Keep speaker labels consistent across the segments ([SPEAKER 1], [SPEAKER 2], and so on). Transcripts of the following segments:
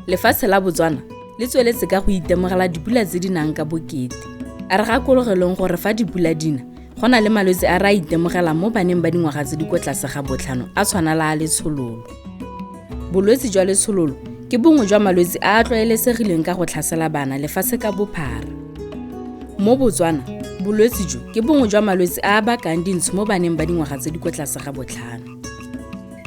[SPEAKER 1] Lefatshe la Botswana le tsweletse ka go itemogela dipula tse di nang ka bokete. A re gakologelweng gore fa dipula di na, go na le malwetse a re a itemogelang mo baneng ba dingwaga tse di kwa tlase ga botlhano a tshwana le a letshololo. Bolwetse jwa letshololo ke bongwe jwa malwetse a a tlwaelesegileng ka go tlhasela bana lefatshe ka bophara. Mo Botswana, bolwetse jo ke bongwe jwa malwetse a a bakang dintsho mo baneng ba dingwaga tse di kwa tlase ga botlhano.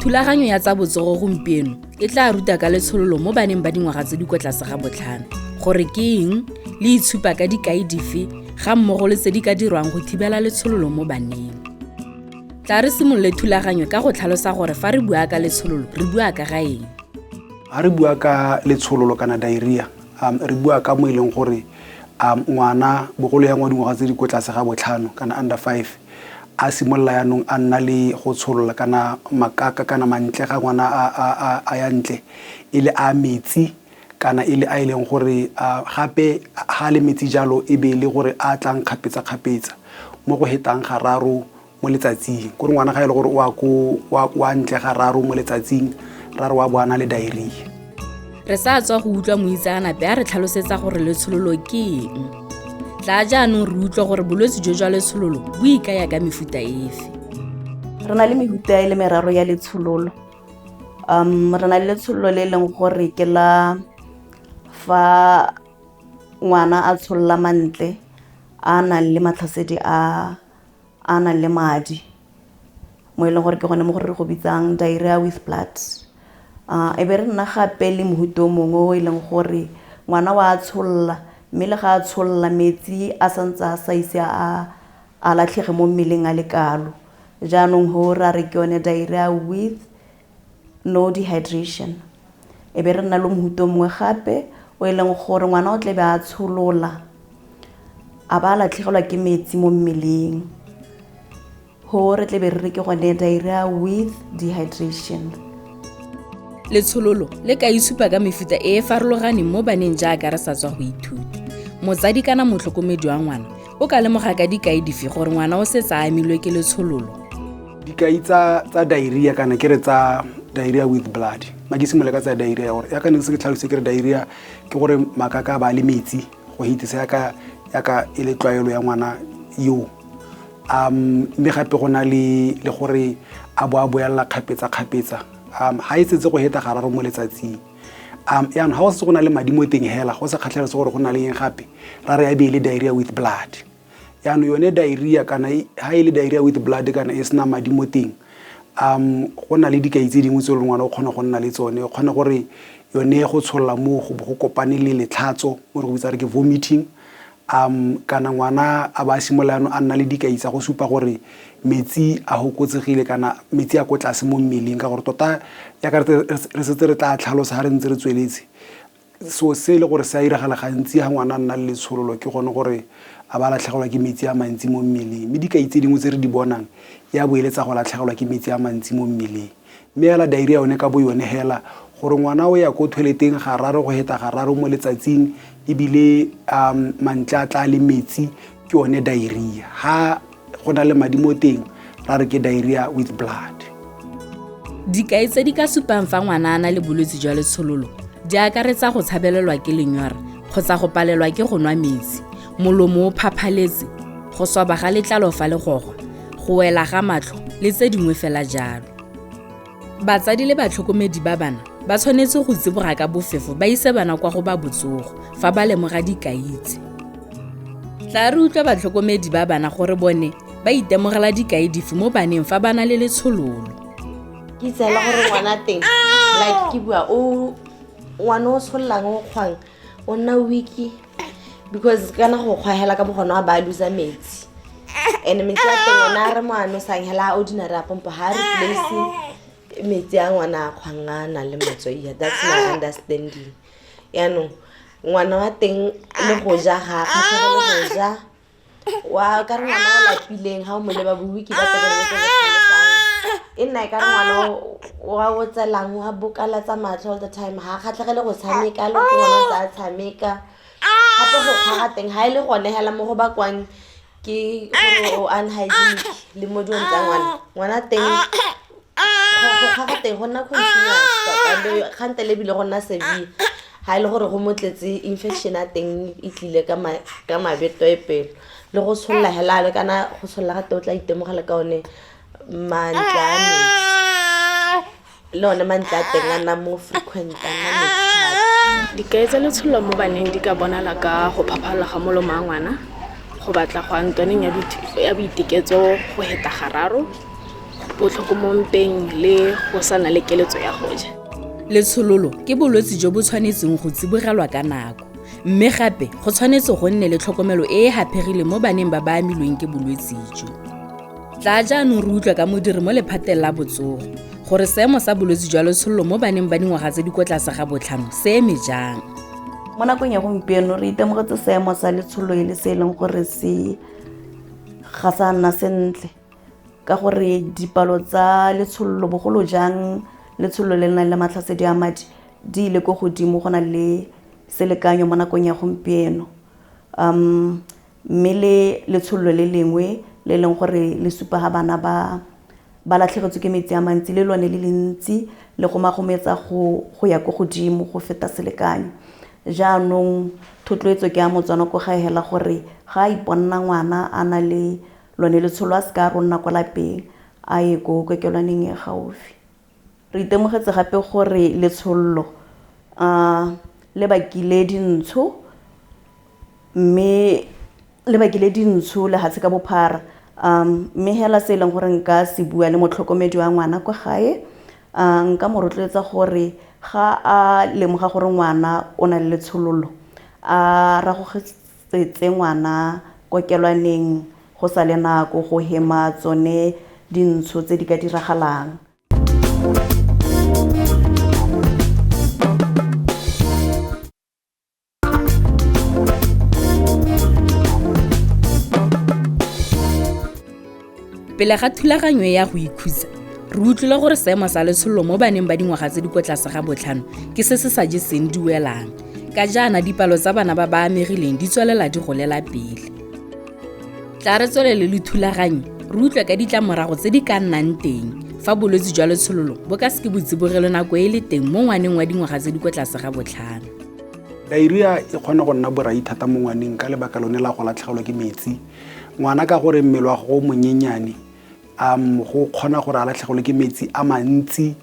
[SPEAKER 1] Thulaganyo ya tsa botsogo gompieno e tla ruta ka letshololo mo baneng ba dingwaga tse di kwa tlase ga botlhano gore ke eng le itshupa ka dikai dife ga mmogo le tse di ka dirwang go thibela letshololo mo baneng. Tla re simolole thulaganyo ka go tlhalosa gore fa re bua ka letshololo re bua ka ga eng.
[SPEAKER 2] Ga re bua ka letshololo kana diarrhea, re bua ka mo e leng gore ngwana bogolo yang wa dingwaga tse di ko tlase ga botlhano kana under 5 a simolola yaanong a nna le go tsholola kana makaka kana mantle ga ngwana a ya ntle e le a metsi kana e le a e leng gore gape ga le metsi jalo e be e le gore a tlang kgapetsa-kgapetsa mo go hetang gararo mo letsatsing. Kore ngwana ga e le gore o a ko wa ntle gararo mo letsatsing ra re wa bo a na le diarrhea.
[SPEAKER 1] Re sa tswa go utlwa moitseanape a re tlhalosetsa gore letshololo ke eng. Tla jaanong re utlwa gore bolwetse jo jwa letshololo bo ikaya ka mefuta efe.
[SPEAKER 3] Re na le mehuta e le meraro ya letshololo. Re na le letshololo le e leng gore ke la fa ngwana a tsholola mantle a nang le matlhasedi a a nang le madi mo e leng gore ke gone mo gore re go bitsang diarrhea with blood. E be re nna gape le mohuta o mongwe o e leng gore ngwana wa tsholola mme le ga a tsholola metsi a santse a sa ise a latlhege mo mmeleng a le kalo. Jaanong ho ra re ke yone diarrhea with no dehydration. E be re nna le mohuta o mongwe gape o e leng gore ngwana o tlebe a tsholola a ba a latlhegelwa ke metsi mo mmeleng. Ho re tlebe re re ke gone diarrhea with dehydration.
[SPEAKER 1] Letshololo le ka itshupa ka mefuta e e farologaneng mo baneng jaaka re sa tswa go ithuta. Motsadi kana motlhokomedi wa ngwana o ka lemoga ka dikai dife gore ngwana o setse a amilwe ke letshololo?
[SPEAKER 2] Dikai tsa diarrhea kana ke re tsa diarrhea with blood. Ma ke simolola ka tsa diarrhea gore yaka ne se ke tlhalose ke re diarrhea ke gore makaka a ba le metsi go hetisa yaka e le tlwaelo ya ngwana yo. Mme gape go na le gore a bo a boelela kgapetsa-kgapetsa. Ha e setse go heta gararo mo letsatsing. Yaanong ga go setse go na le madi mo teng hela go sa kgatlhalese gore go na le eng gape ra re ya be e le diarrhea with blood. Yaanong yone diarrhea kana ha e le diarrhea with blood kana e sena madi mo teng, go na le dikai tse dingwe tse e leng ngwana o kgona go nna le tsone. O kgona gore yone go tsholola mo go bo go kopane le letlhatso mo re go bitsa re ke vomiting. Kana ngwana a ba a simolola yaanong a nna le dikai tsa go supa gore metsi a fokotsegile kana metsi a ko tlase mo mmeleng ka gore tota jaaka re setse re tla tlhalosa ga re ntse re tsweletse. So se e le gore se a iragala gantsi ga ngwana a nna le letshololo ke gone gore a ba latlhegelwa ke metsi a mantsi mo mmeleng. Mme dikai tse dingwe tse re di bonang e a bo e le tsa go latlhegelwa ke metsi a mantsi mo mmeleng. Mme hela diarrhea yone ka bo yone hela gore ngwana o ya ko toileteng gararo go heta gararo mo letsatsing ebile mantle a tla le metsi ke yone diarrhea. Ha go na le madi mo teng ra re ke diarrhea with blood.
[SPEAKER 1] Dikai tse di ka supang fa ngwana a na le bolwetse jwa letshololo di akaretsa go tshabelelwa ke lenyora kgotsa go palelwa ke go nwa metsi, molomo o phaphaletse, go swaba ga letlalo fa le gogwa, go wela ga matlho le tse dingwe fela jalo. Batsadi le batlhokomedi ba bana ba tshwanetse go tsiboga ka bofefo ba ise bana kwa go ba botsogo fa ba lemoga dikai tse. Tla re utlwa batlhokomedi ba bana gore bone ba itemogela dikai dife mo baneng fa ba na le letshololo.
[SPEAKER 4] Ke itseela gore ngwana teng like ke bua o ngwana o tshololang o kgwang o nna weak because kana go kgwagela ka bogona a ba losa metsi and metsi a teng ona a re mo a nosang hela a ordinary a pompo ga a replace metsi a ngwana a kgwang a nang le matswai. That's my understanding. Yaanong ngwana wa teng le go ja ga a kgatlhege le go ja wa ka re ngwana o lapileng ga o mo leba bowiki ba teng bo tlhalosang e nna e ka re ngwana wa o tselang wa bokalatsa matlho all the time ga a kgatlhegele go tshameka le ke ngwana o tsa tshameka. Gape go kgwa ga teng ga e le gone hela mo go bakwang ke gore o unhygienic le mo dilong tsa ngwana ngwana teng go kgwa ga teng go nna continuous tota kgante le ebile go nna severe. Ga e le gore go mo tletse infection ya teng e tlile ka mabeto e pelo le go tsholola hela le kana go tsholola ga teng o tla itemogela ka one mantle a metsi le one mantle a teng a nna mo frequent a nna metsi thata.
[SPEAKER 5] Dikai tsa letshololo mo baneng di ka bonala ka go phaphala ga molomo wa ngwana, go batla go ya ntlwaneng ya boiteketso go heta gararo, botlhoko mo mpeng le go sa nna le keletso ya go ja.
[SPEAKER 1] Letshololo ke bolwetse jo bo tshwanetseng go tsibogelwa ka nako, mme gape go tshwanetse go nne le tlhokomelo e e haphegileng mo baneng ba ba amilweng ke bolwetse jo. Tla jaanong re utlwa ka modiri mo lephateng la botsogo gore seemo sa bolwetse jwa letshololo mo baneng ba dingwaga tse di kwa tlase ga 5 se eme jang.
[SPEAKER 3] Mo nakong ya gompieno re itemogetse seemo sa letshololo e le se e leng gore se ga sa nna sentle ka gore dipalo tsa letshololo bogolo jang letshololo le le nang le matlhasedi a madi di ile ko godimo go na le selekanyo mo nakong ya gompieno. Mme le letshololo le lengwe le leng gore le supa ga bana ba latlhegetswe ke metsi a mantsi le lone le le ntsi le gomagometsa go ya ko godimo go feta selekanyo. Jaanong thotloetso ke ya Motswana ko gae hela gore ga a iponna ngwana a na le lone letsholo a seka a ronna kwa lapeng a ye ko kokelwaneng e gaufi. Re itemogetse gape gore letshololo le bakile dintsho mme le bakile dintsho lehatshe ka bophara. Mme hela se e leng gore nka se bua le motlhokomedi wa ngwana kwa gae, nka mo rotloetsa gore ga a lemoga gore ngwana o na le letshololo a ragogesetse ngwana kokelwaneng go sa le nako go hema tsone dintsho tse di ka diragalang.
[SPEAKER 1] Pele ga thulaganyo ya go ikhutsa, re utlwile gore seemo sa letshololo mo baneng ba dingwaga tse di kwa tlase ga 5 ke se se sa jeseng diwelang, ka jaana dipalo tsa bana ba ba amegileng di tswelela di golela pele. Tla re tswelele le thulaganyo re utlwe ka ditlamorago tse di ka nnang teng fa bolwetse jwa letshololo bo ka se ke bo tsibogelwe nako e le teng mo ngwaneng wa dingwaga tse di kwa tlase ga 5.
[SPEAKER 2] Diarrhea e kgona go nna borai thata mo ngwaneng ka lebaka lone la go latlhegelwa ke metsi. Ngwana ka gore mmele wa gagwe o monyenyane, go kgona gore a latlhegelwe ke metsi a mantsi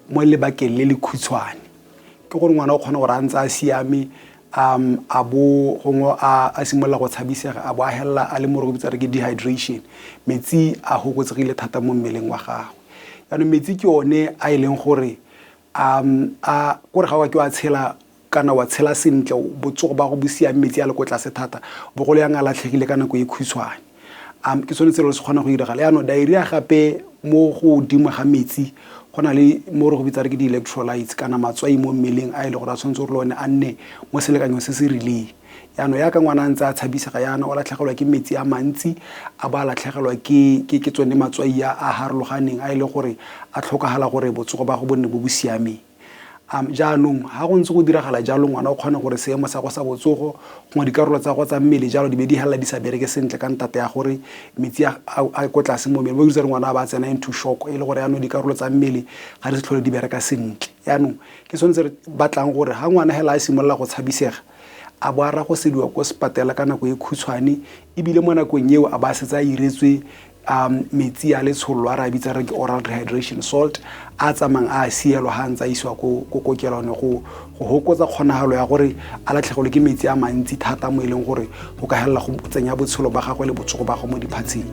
[SPEAKER 2] mo lebakeng le le khutshwane. Ke gore ngwana o kgona gore a ntse a siame, a bo gongwe a simolola go tshabisega, a bo a helela a le mo re go bitsa re ke dehydration. Metsi a fokotsegile thata mo mmeleng wa gagwe. Jaanong metsi ke one a e leng gore a kore ga o ka ke wa tshela kana wa tshela sentle, botsogo ba go bo siame, metsi a le ko tlase thata, bogolo yang a latlhegile ka nako e khutshwane. Ke sone selo se kgona go diragala. Jaanong diarrhea gape mo godimo ga metsi go na le mo re go bitsa re ke di-electrolytes kana matswai mo mmeleng a e le gore a tshwanetse gore le one a nne mo selekanyong se se rileng. Jaanong yaka ngwana a ntse a tshabisega jaana o latlhegelwa ke metsi a mantsi, a bo a latlhegelwa ke tsone matswai a a harologaneng a e le gore a tlhokagala gore botsogo ba go bo nne bo bo siameng. Jaanong ha go ntse go diragala jalo ngwana o kgona gore seemo sa go sa botsogo gongwe dikarolo tsa go tsa mmele jalo di be di helela di sa bereke sentle ka ntata ya gore metsi a ko tlase mo mmeleng. Bo bitsa gore ngwana a ba tsena into shock e le gore jaanong dikarolo tsa mmele ga di se tlhole di bereka sentle. Jaanong ke sone se re batlang gore ha ngwana hela a simolola go tshabisega a bo a ragosediwa ko sepatela ka nako e khutshwane, ebile mo nakong eo a ba setse a iretswe metsi a letshololo a re a bitsa re ke oral rehydration salt a tsamayang a sielwa ha ntse a isiwa ko kokelwane go hokotsa kgonagalo ya gore a latlhegelwe ke metsi a mantsi thata mo e leng gore go ka helela go tsenya botshelo ba gagwe le botsogo ba gagwe mo diphatsheng.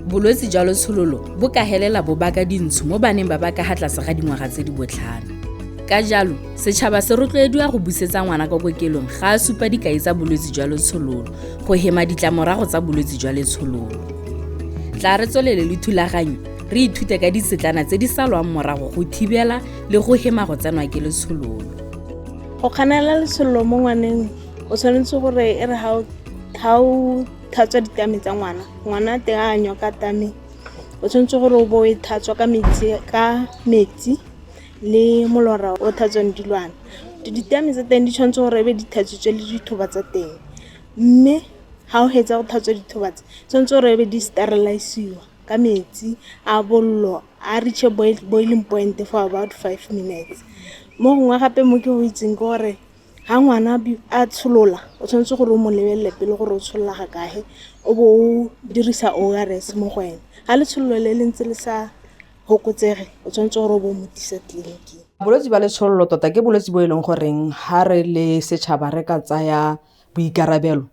[SPEAKER 1] Bolwetse jwa letshololo bo ka helela bo baka dintsho mo baneng ba ba ka ha tlase ga dingwaga tse di 5. Ka jalo, setšhaba se rotloediwa go busetsa ngwana kwa kokelong ga a supa dikai tsa bolwetse jwa letshololo go hema ditlamorago tsa bolwetse jwa letshololo. Tla re tswelele le thulaganyo re ithute ka ditsetlana tse di salwang morago go thibela le go hema go tsenwa ke letshololo.
[SPEAKER 6] Go kganela letshololo mo ngwaneng o tshwanetse gore e re ha o tlhatswa ditame tsa ngwana, ngwana teng a anywa ka tame, o tshwanetse gore o bo o e tlhatswa ka metsi le molora o tlhatswang dilwana. Ditame tsa teng di tshwanetse gore e be di tlhatswitswe le dithoba tsa teng, mme ha o hetsa go tlhatswa dithoba tse tshwanetse gore e be di sterilisiwa ka metsi a bollo a reach boiling point for about 5 minutes. Mo gongwe gape mo ke go itseng ke gore Ga ngwana a tsholola, o tshwanetse gore o mo lebelele pele gore o tsholola ga kae, o bo o dirisa ORS mo go ene. Ga letshololo le le ntse le sa fokotsege, o tshwanetse gore o bo o mo tlisa tleliniking.
[SPEAKER 7] Bolwetse ba letshololo tota ke bolwetse bo e leng goreng ga re le setšhaba re ka tsaya boikarabelo,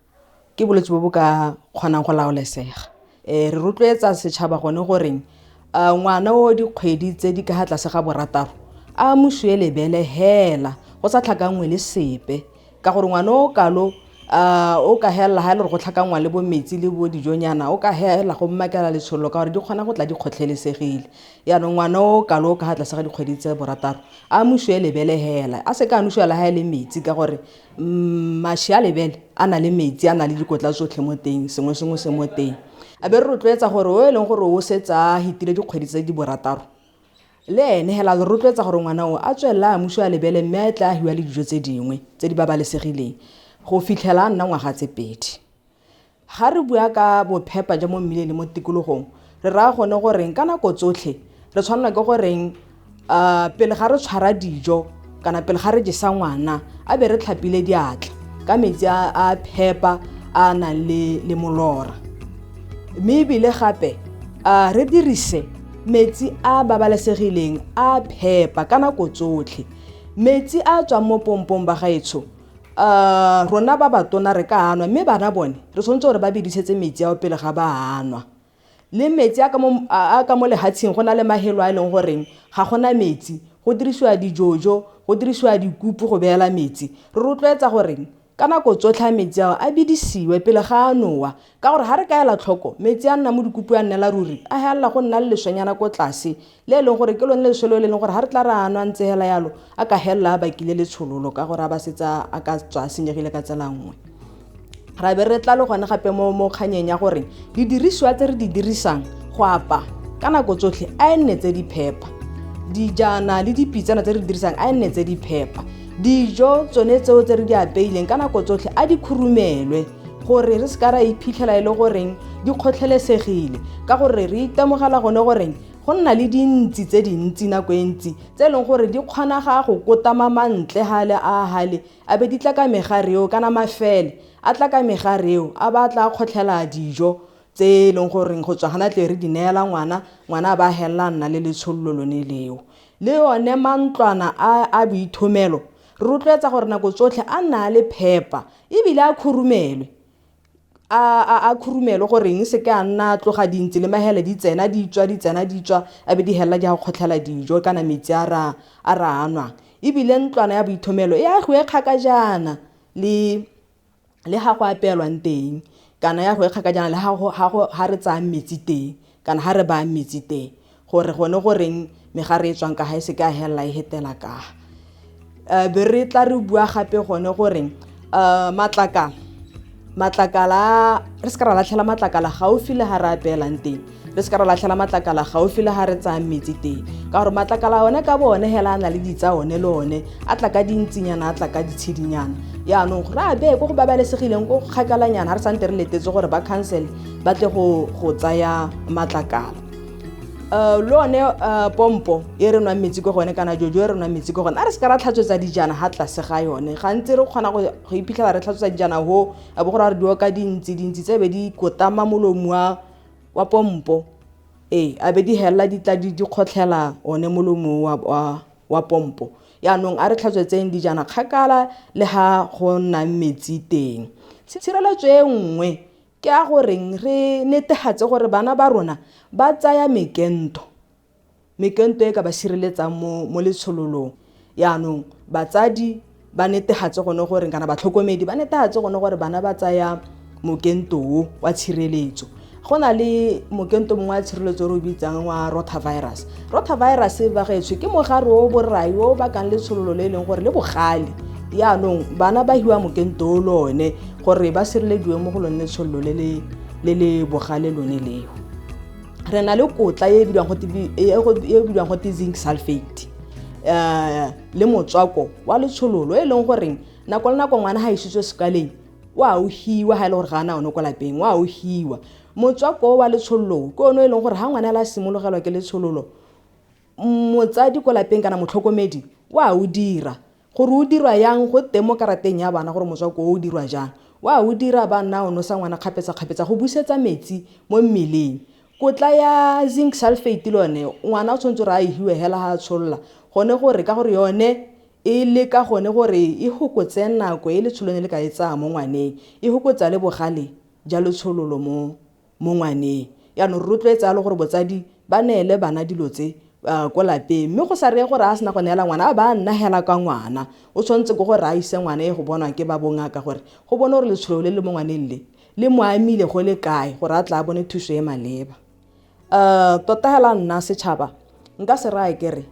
[SPEAKER 7] ke bolwetse bo bo ka kgonang go laolesega. Re rotloetsa setšhaba gone goreng ngwana o dikgwedi tse di ka ga tlase ga borataro a mosiwe lebele hela go sa tlhakanngwe le sepe, ka gore ngwana o kalo o ka helela ga e le gore go tlhakanngwa le bo metsi le bo dijonyana, o ka hela go mmakela letshololo ka gore di kgona go tla di kgotlhelesegile. Yaanong ngwana o kalo o ka ga tlase ga dikgwedi tse borataro a mosiwe lebele hela, a se ka a nosiwa le ga e le metsi, ka gore maši a lebele a na le metsi, a na le dikotla tsotlhe mo teng, sengwe sengwe se mo teng. A be re rotloetsa gore o e leng gore o setse a hetile dikgwedi tse di borataro le ene hela re rotloetsa gore ngwana o a tswelela a mosiwa lebele, mme a tla hiwa le dijo tse dingwe tse di babalesegileng go fitlhela a nna ngwaga tse pedi. Ga re bua ka bophepa ja mo mmileng le mo tikologong, re raya gone goreng ka nako tsotlhe re tshwanela ke goreng pele ga re tshwara dijo kana pele ga re jesa ngwana a be re tlhapile diatla ka metsi a phepa a nang le molora, mme ebile gape re dirise metsi a babalesegileng a phepa ka nako tsotlhe. Metsi a tswang mo pompong ba gaetsho, rona ba batona re ka anwa, mme bana bone re tshwanetse gore ba bidisetse metsi ao pele ga ba anwa. Le metsi a ka mo lehatsheng go na le mahelo a e leng goreng ga gona metsi, go dirisiwa dijojo, go dirisiwa dikupu go beela metsi. Re rotloetsa gore ka nako tsotlhe a metsi ao a bidisiwe pele ga a nowa, ka gore ga re ka ela tlhoko metsi a nna mo dikupu a nnela ruri, a helela go nna le leswenyana ko tlase le e leng gore ke lone leswe leo le leng gore ga re tla re a nwa ntse hela yalo a ka helela a bakile letshololo, ka gore a ba setse a ka tswa a senyegile ka tsela nngwe. Ra be re tla le gone gape mo kganyeng ya gore didirisiwa tse re di dirisang go apa ka nako tsotlhe a e nne tse di phepa, dijana le dipitsana tse re di dirisang a e nne tse di phepa, dijo tsone tseo tse re di apeileng ka nako tsotlhe a di khurumelwe gore re se ka ra iphitlhela e le goreng di kgotlhelesegile, ka gore re itemogela gone goreng go nna le dintsi tse dintsi nako e ntsi tse e leng gore di kgona ga go kotama mantle hale a hale, a be di tla ka megare eo kana mafele a tla ka megare eo a ba tla kgotlhela dijo tse e leng goreng go tswa gana tle re di neela ngwana, ngwana a ba helela nna le letshololo lone leo. Le yone mantlwana a boithomelo re rotloetsa gore nako tsotlhe a nna a le phepa ebile a khurumelwe, a khurumelwe goreng se ke a nna tloga dintsi le mahele di tsena di tswa di tsena di tswa a be di helela di a kgotlhela dijo kana metsi a ra a nwang. Ebile ntlwana ya boithomelo e agiwe kgakajana le ga go apeelwang teng, kana ya go e kgakajana le ga re tsayang metsi teng kana ga re bayang metsi teng, gore gone goreng megare e tswang ka ga e se ka helela e hetela ka. Be re tla re bua gape gone goreng matlakala re se ka ra latlhela matlakala gaufi le ga re apeelang teng, re se ka ra latlhela matlakala gaufi le ga re tsayang metsi teng, ka gore matlakala one ka bone hela a na le ditsa one le one a tla ka dintsinyana, a tla ka ditshedinyana. Yaanong re a beye ko go babalesegileng ko kgakalanyana, ga re santse re letetse gore ba council ba tle go tsaya matlakala. Le one pompo e re nwang metsi ko gone kana jojo e re nwang metsi ko gone, a re se ka ra tlhatswetsa dijana ga tlase ga yone. Gantsi re kgona go iphitlhela re tlhatswetsa dijana ho a bo gore re di oka dintsi dintsi tse be di kotama molomo wa pompo, a be di helela di tla di kgotlhela one molomo wa pompo. Yaanong a re tlhatswetseng dijana kgakala le ga go nnang metsi teng. Tshireletso e nngwe ke a goreng re netefatse gore bana ba rona ba tsaya mekento, mekento e ka ba sireletsang mo letshololong. Yaanong batsadi ba netefatse gone gore kana batlhokomedi ba netefatse gone gore bana ba tsaya mokento o wa tshireletso. Go na le mokento mongwe wa tshireletso re o bitsang wa rotavirus. Rotavirus ba gaetsho ke mogare o borai o bakang letshololo le e leng gore le bogale. Yaanong bana ba hiwa mokento o le one gore ba sirelediwe mo go lone letshololo le le bogale lone leo. Re na le kotla e bidiwang gote zinc sulfate le motswako wa letshololo e leng goreng nako le nako ngwana ga isitswe sekaleng wa ohiwa, ga e le gore ga ana one kwa lapeng wa ohiwa. Motswako wa letshololo ke one e leng gore ga ngwana a simologelwa ke letshololo, motsadi kwa lapeng kana motlhokomedi wa o dira Gore o dirwa yang go teng mo karateng ya bana gore motswako o o dirwa jang. Wa o dira ba nna o nosa ngwana kgapetsa-kgapetsa go busetsa metsi mo mmeleng. Kotla ya zinc sulfate le yone ngwana o tshwanetse gore a e hiwe hela ga a tsholola gone gore ka gore yone e leka gone gore e hokotse nako e letsholo ne le ka e tsaya mo ngwaneng, e hokotsa le bogale ja letshololo mo mo ngwaneng. Jaanong re rotloetsa jalo gore botsadi ba neele bana dilo tse ko lapeng, mme go sa reye gore a sena go neela ngwana a ba a nna hela ka ngwana. O tshwanetse ke gore a ise ngwana e go bonwa ke ba bongaka gore go bone gore letsholo le le mo ngwaneng le le mo amile go le kae gore a tla a bone thuso e maleba. Tota hela nna setšhaba nka se raya ke re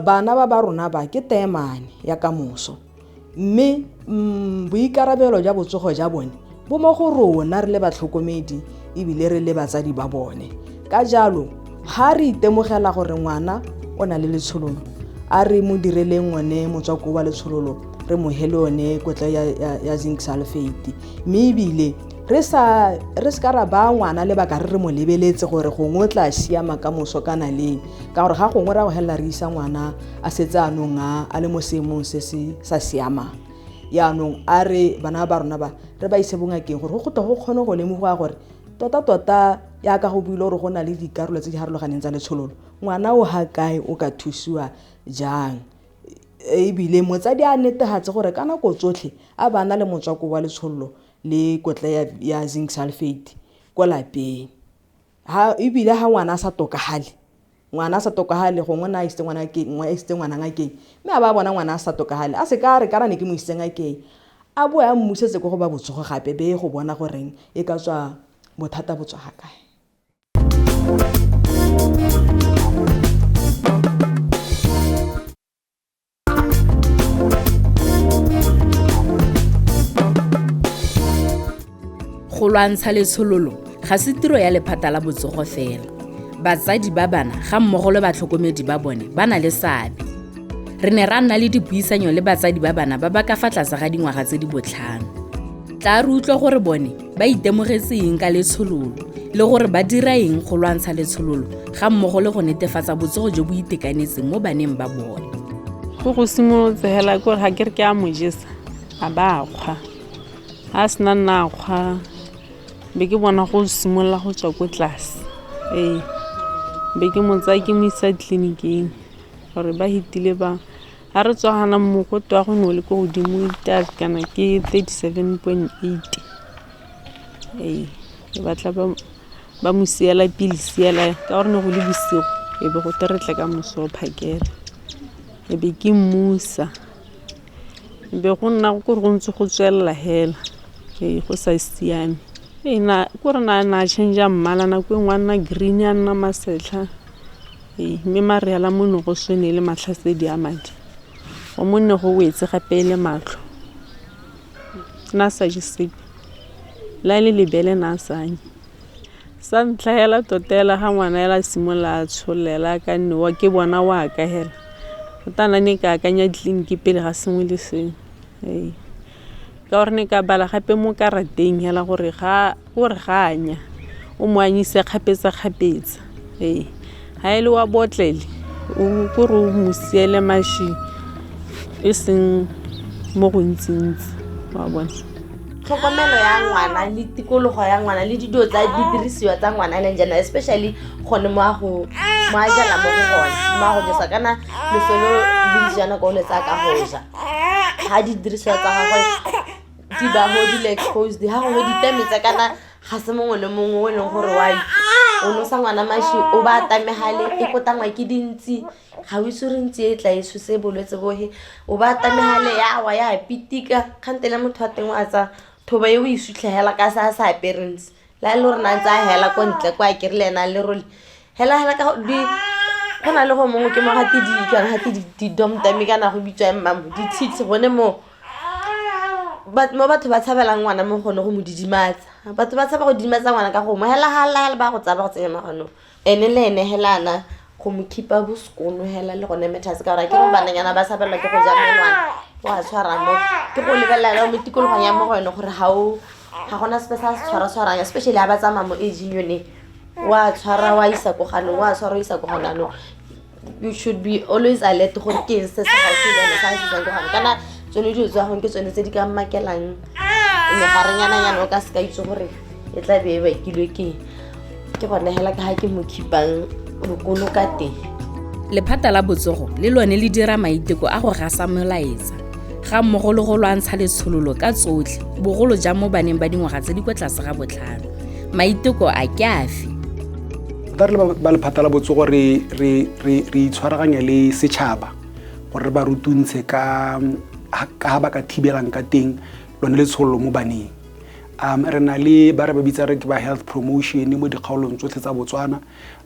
[SPEAKER 7] bana ba ba rona ba ke teemane ya kamoso, mme boikarabelo jwa botsogo ja bone bo mo go rona re le batlhokomedi ebile re le batsadi ba bone. Ka jalo ga re itemogela gore ngwana o na le letshololo, a re mo direleng one motswako wa letshololo, re mo hele one kotla ya zinc sulfate, mme ebile re se ka ra baya ngwana lebaka re re mo lebeletse gore gongwe o tla siama ka moso kana leng, ka gore ga gongwe ra go helela re isa ngwana a setse anong a le mo seemong se se sa siamang. Yaanong a re bana ba rona ba re ba ise bongakeng gore go tle go kgone go lemogiwa gore tota-tota yaka go buile gore go na le dikarolo tse di harologaneng tsa letshololo, ngwana o ga kae, o ka thusiwa jang, ebile motsadi a netefatse gore ka nako tsotlhe a ba na le motswako wa letshololo le kotla ya zinc sulfate ko lapeng. Ebile ha ngwana a sa tokagale, ngwana a sa tokagale, gongwe na a isitse ngwana ngakeng, mme a ba bona ngwana a sa tokagale, a se ka re kana ne ke mo isitse ngakeng, a boe a mmusetse ko go ba botsogo gape be go bona goreng e ka tswa bothata bo tswa ga kae.
[SPEAKER 1] Go lwantsha letshololo ga se tiro ya lephata la botsogo fela. Batsadi ba bana ga mmogo le batlhokomedi ba bone ba na le seabe. Re ne ra nna le dipuisanyo le batsadi ba bana ba ba ka fa tlase ga dingwaga tse di botlhano. Tla re utlwe gore bone ba itemogetse eng ka letshololo le gore ba dira eng go lwantsha letshololo ga mmogo le go netefatsa botsogo jo bo itekanetseng mo baneng ba bone.
[SPEAKER 6] Go simolotse hela ke gore ga ke re ke a mo jesa a ba a kgwa, ga a sena nna a kgwa be ke bona go simolola go tswa ko tlase. Ee, be ke mo tsaya ke mo isa tleliniking gore ba hitile ba ga re tswa gana mogote wa go ne o le ko godimo kana ke 37.8. Ee, ba tla ba mo siela pilisi hela ka gore ne go le bosigo, e be go te re tle ka moso o phakela, e be ke mmusa, be go nna kore go ntse go tswelela hela. Ee, go sa siame. Ee, kore na change-a mmala, nako e nngwe a nna green, a nna masetlha. Ee, mme mare hela mo ne go sone e le matlhasedi a madi, go mo nne go wetse gape e le matlho. Na a sa je sepe, le ha e le lebele na a sa anye. Sa ntlha hela tota hela ga ngwana hela a simolola a tsholela ka nne wa ke bona wa ka hela, tota nna ne ka akanya tleliniki pele ga sengwe le sengwe. Ee, ka gore ne ka bala gape mo karateng hela gore ga gore ga anya o mo anyise kgapetsa-kgapetsa. Ee, ga e le wa botlele kore o mo siele mašwi e seng mo go ntsi-ntsi wa bona.
[SPEAKER 4] Tlhokomelo ya ngwana le tikologo ya ngwana le dilo tsa didirisiwa tsa ngwana e leng jaana, especially gone mo a go mo a jala mo go gone mo a go jesa, kana lefelo bontsi jwa nako o le tsaya ka go ja, ga didirisiwa tsa gagwe di ba godile exposed, ga gongwe ditame tsa kana ga se mongwe le mongwe o e leng gore wa o nosa ngwana mašwi, o ba tamegale e kotangwa ke dintsi, ga o itse gore ntsi e tla e tshose bolwetse bohe, o ba tamegale ya wa ya pitika kgante le motho wa teng wa tsa thoba e o e sutlhegela ka sa sa aperentse le a e le gore na ntse a hela ko ntle kwa kere le ena le role hela hela ka di go na le go mongwe ke mo gate di kana gate di-domtame kana go bitswa mmamo ditshitshi gone mo mo batho ba tshabelang ngwana mo gone go mo didimatsa, batho ba tshaba go didimatsa ngwana ka go mo hela hela hela ba go tsaya ba go tsenya mo ganong ene le ene helana go mo keep-a bosekono hela le gone matters ka gore ke go bananyana ba tshabelwa ke go ja menwana wa tshwara mo ke go lebelela mo tikologong ya mo go yone gore ga gona sepe sa se tshwara tshwarang, especially ha ba tsamaya mo ageng yone wa tshwara wa isa ko ganong, wa tshwara o isa ko ganong. You should be always alert gore ke eng se se gaufi le ene, sa se tsang ko gagwe. Kana tsone dilo tsa gagwe ke tsone tse di ka mmakelang megarenyana-nyana, o ka se ka itse gore e tla be e bakilwe ke eng. Ke gone hela ka ga ke mo keep-ang bokolo ka teng.
[SPEAKER 1] Lephata la botsogo le lone le dira maiteko a go gasa molaetsa ga mmogo le go lwantsha letshololo ka tsotlhe, bogolo jang mo baneng ba dingwaga tse di kwa tlase ga 5. Maiteko a ke afe?
[SPEAKER 2] Tota re le ba lephata la botsogo re itshwaraganya le setšhaba gore re ba rutuntshe ka ga ba ka thibelang ka teng lone letshololo mo baneng. Re na le ba re ba bitsa re ke ba health promotion mo dikgaolong tsotlhe tsa Botswana,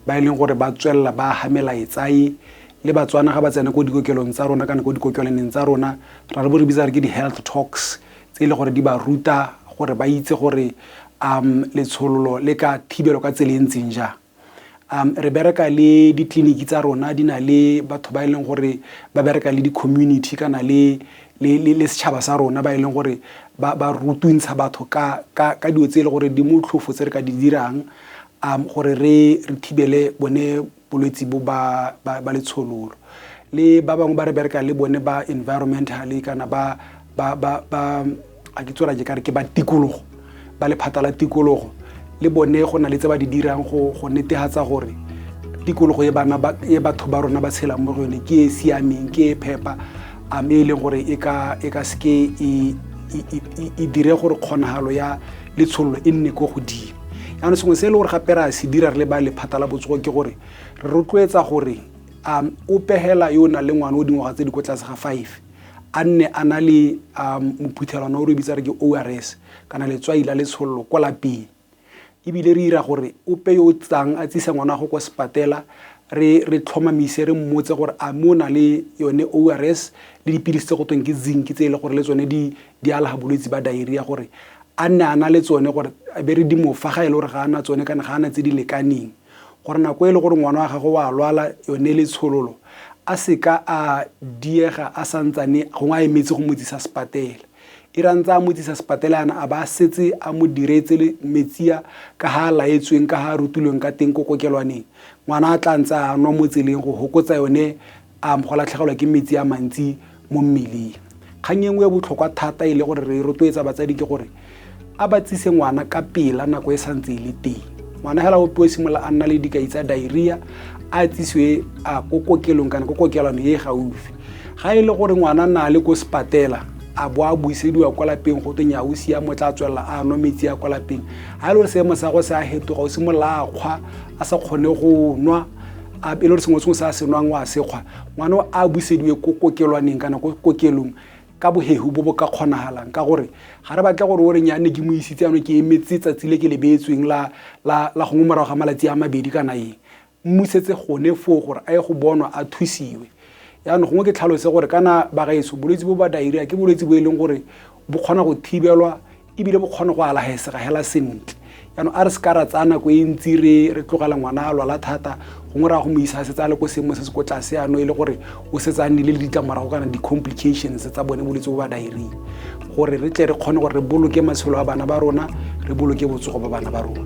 [SPEAKER 2] ba e leng gore ba tswelela ba aga melaetsa e le Batswana ga ba tsena ko dikokelong tsa rona kana ko dikokelwaneng tsa rona, ra re bo re bitsa re ke di-health talks tse e le gore di ba ruta gore ba itse gore letshololo le ka thibelwa ka tsela e ntseng jang. Re bereka le ditleliniki tsa rona, di na le batho ba e leng gore ba bereka le di-community kana le setšhaba sa rona, ba e leng gore ba rutuntsha batho ka dilo tse e leng gore di motlhofo tse re ka di dirang gore re thibele bone bolwetse bo ba letshololo. Le ba bangwe ba re bereka le bone ba environmental kana ba a ke tsora ke ka re ke ba tikologo, ba lephata la tikologo, le bone go na le tse ba di dirang go netefatsa gore tikologo e bana ba e batho ba rona ba tshelang mo go yone ke e siameng, ke e phepa, e leng gore e ka seke e dire gore kgonagalo ya letshololo e nne ko godimo. Jaanong sengwe se e le gore gape re a se dira re le ba lephata la botsogo ke gore re rotloetsa gore ope hela yo o nang le ngwana o dingwaga tse di ko tlase ga 5 a nne a na le mophuthelwana o re bitsa re ke ORS kana letswai la letshololo kwa lapeng. Ebile re dira gore ope yo o tsang a tsisa ngwana go kwa sepatela re tlhomamise, re mmotse gore a mo na le yone ORS le dipilisi tse go tweng ke zinc tse e le gore le tsone di alaga bolwetse ba diarrhea, gore a nne a na le tsone, gore a be re di mo fa ga e le gore ga a na tsone kana ga a na tse di lekaneng, gore nako e le gore ngwana wa gagwe wa lwala yone letshololo a seka a diega a santsane gongwe a emetse go mo tsisa sepatela. E re a ntse a mo tsisa sepatela yana a ba a setse a mo diretse metsi a ka ga a laetsweng, ka ga a rutilweng ka teng ko kokelwaneng, ngwana a tla ntse a nwa mo tseleng go hokotsa yone go latlhegelwa ke metsi a mantsi mo mmeleng. Kgang e nngwe e botlhokwa thata e le gore re rotloetsa batsadi ke gore a ba tsise ngwana ka pela nako e santse e le teng. Ngwana hela ope o simolola a nna le dikai tsa diarrhea a tsisiwe a ko kokelong kana ko kokelwaneng e gaufi. Ga e le gore ngwana na le ko sepatela a bo a buisediwa kwa lapeng go twe nya o siame, o tla tswelela a nwa metsi a kwa lapeng, ga e le gore seemo sa gagwe se a fetoga, o simolola a kgwa a sa kgone go nwa, e le gore sengwe sengwe se a se nwang o a se kgwa, ngwana a busediwe ko kokelwaneng kana ko kokelong ka bohehu bo bo ka kgonagalang, ka gore ga re batle gore o re nya ne ke mo isitse jaanong ke emetse tsatsi le ke le beetsweng la gongwe morago ga malatsi a mabedi kana eng, mmusetse gone foo gore a ye go bonwa a thusiwe. Jaanong gongwe ke tlhalose gore kana bagaetsho bolwetse bo ba diarrhea ke bolwetse bo e leng gore bo kgona go thibelwa ebile bo kgona go alagesega hela sentle. Jaanong a re seka ra tsaya nako e ntsi re tlogela ngwana a lwala thata, gongwe re ya go mo isa a setse a le ko seemo se se ko tlase jaanong e le gore o setse a nnile le ditlamorago kana di-complications tsa bone bolwetse bo ba diarrhea, gore re tle re kgone gore re boloke matshelo a bana ba rona, re boloke botsogo ba bana ba rona.